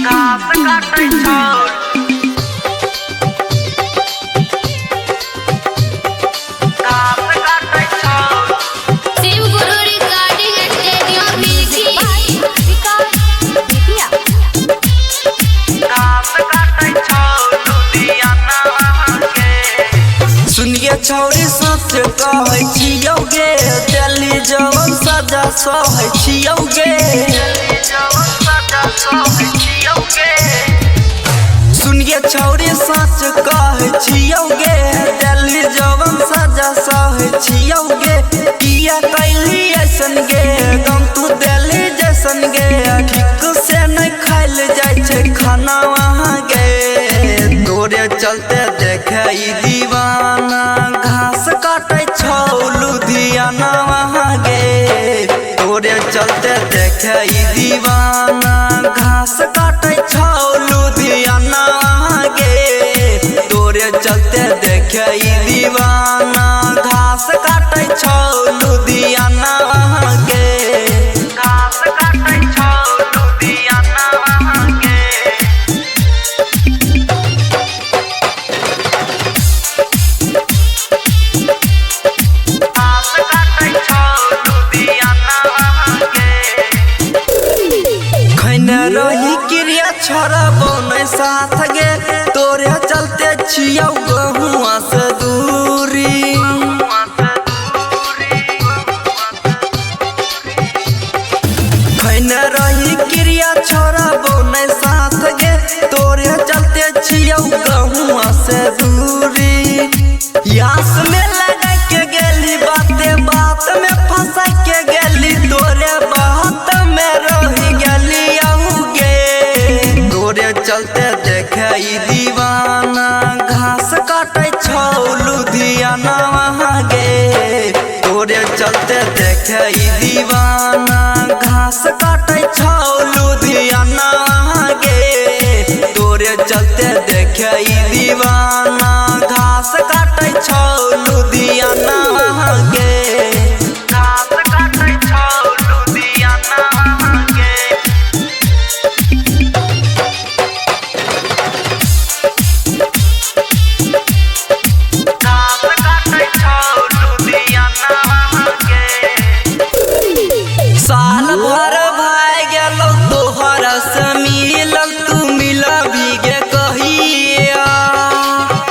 घास काटै छौ। घास काटै छौ। शिव गुरु रिकॉर्डिंग स्टूडियो बिलखी। विकास बेतिया। घास काटै छौ लुधियाना के। सुनिए छौरी सच कहै छियौ गे, दिल्ली जवन सजा सहै छियौ गे। जवन सजा सहै छियौ गे। सुनिए छौरी सच कहै छियौ गे, दिल्ली जवन सजा सहै छियौ गे। किया कैली ऐसन गे, गम तू दिल्ली जैसन गे। ठीक से नहीं खाइल जाइ छै खाना वहाँ गे। तोरे चलते देखे ई दीवाना घास काटै छौ लुधियाना वहाँ गे। तोरे चलते देखे ई दीवाना घास काटै छौ लुधियाना वहाँ गे। तोरे चलते देखे ई दीवाना घास काटै छौ लुधियाना वहाँ गे। घास काटै छौ लुधियाना के। घास काटै छौ लुधियाना के। खैने रही क्रिया छोड़ा बनै साथ गे, तोरे चलते छियौ गहुआ से दूरी। खैने रही क्रिया छोड़ा बनै साथ गे, तोरे चलते छियौ गहुआ से दूरी। यास में लगा के गेली बाते बात में फंसा के गेली, तोरे बात में रही गेली गे। तोरे चलते देखे ई दीवाना घास काटै छौ लुधियाना वहाँ गे। तोरे चलते देखे ई दीवाना घास काटै छौ लुधियाना वहाँ गे। तोरे चलते देखे ई दीवाना घास काटै छौ लुधियाना वहाँ गे। घास काटै छौ लुधियाना के। घास काटै छौ लुधियाना के। साल भर भाई गेलौ तोहर से मिलल, तू मिलबी गे कहिया।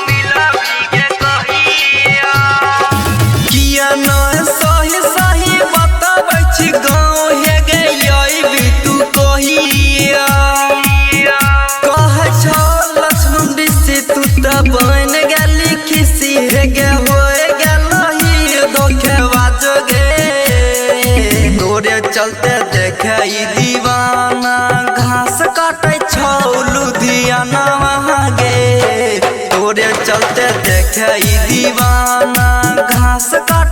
मिलबी गे कहिया। किया न सही सही बतबै छी गाँव हे गे अइबी तू कहिया। कहै छौ लक्ष्मण ऋषि तू तऽ बनि गेली खिसी हे गे, होय गेलही धोखेबाज गे। तोरे चलते देखे ई दीवाना घास काटै छौ लुधियाना वहाँ गे। तोरे चलते देखे ई दीवाना घास काटै